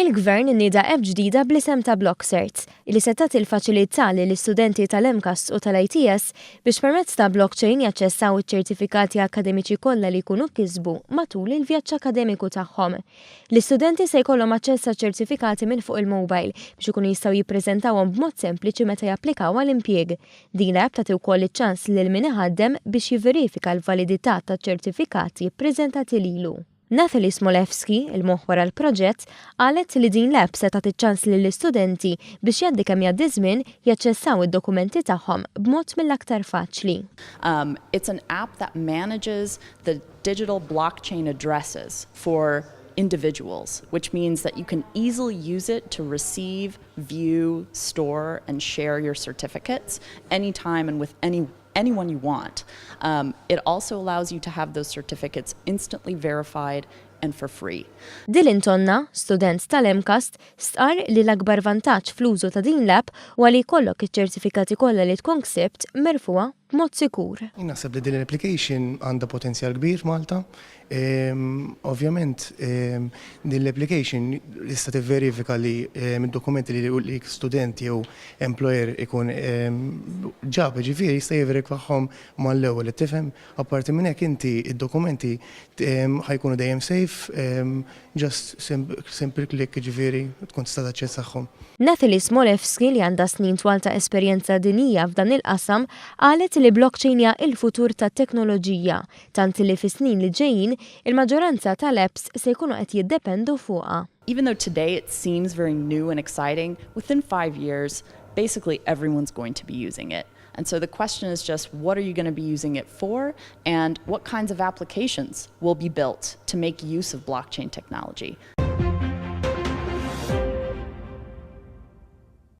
Il-Gvern nieda app ġdida bl-isem ta' Blockcerts, li se tagħti l-faċilità lill-istudenti tal-MCAST u tal-ITS biex permezz ta' blockchain jaċċessaw iċ-ċertifikati akkademiċi kollha li jkunu kisbu matul il-vjaġġ akkademiku tagħhom. L-istudenti se jkollhom aċċess għaċ-ċertifikati minn fuq il-mobile biex ikunu jistgħu jippreżentawhom b'mod sempliċi meta japplikaw għal impjieg. Din l-app tagħti wkoll iċ-ċans lil min iħaddem biex jivverifika l-validità taċ-ċertifikati ppreżentati lilu. Nathalie Smolewski, il-moħħ wara l-proġett, qalet li din l-app se tagħti ċans lill-istudenti biex jgħaddi kemm jgħaddi żmien jaċċessaw id-dokumenti tagħhom b'mod mill-aktar faċli. It's an app that manages the digital blockchain addresses for individuals, which means that you can easily use it to receive, view, store, and share your certificates anytime and with anyone you want. It also allows you to have those certificates instantly verified and for free. Dylan Tonna, student tal-MCAST, stqar li l-akbar vantaġġ fl-użu ta' din l-app huwa li jkollok iċ-ċertifikati kollha li tkun ksibt merfugħa b'mod sikur. Naħseb li din l-application għandha potenzjal kbir f'Malta. Ovvjament, din l-application tista' tivverifika li id-dokumenti li student jew employer ikun ġab, ġifieri jista' jivverifikahom mal-ewwel, tifhem. Apparti minn hekk, inti id-dokumenti ħa jkunu dejjem safe, just simple click, ġifieri tkun tista' taċċessahom. Nathalie Smolewski, li għandha snin twal ta' esperjenza dinjija f'dan il-qasam, qalet li blockchain hija il-futur tat-teknoloġija, tant li fis-snin li ġejjin il-maġġoranza tal-apps se jkunu qed jiddependu fuqha. Even though today it seems very new and exciting, within 5 years, basically everyone's going to be using it. And so the question is just, what are you going to be using it for and what kinds of applications will be built to make use of blockchain technology?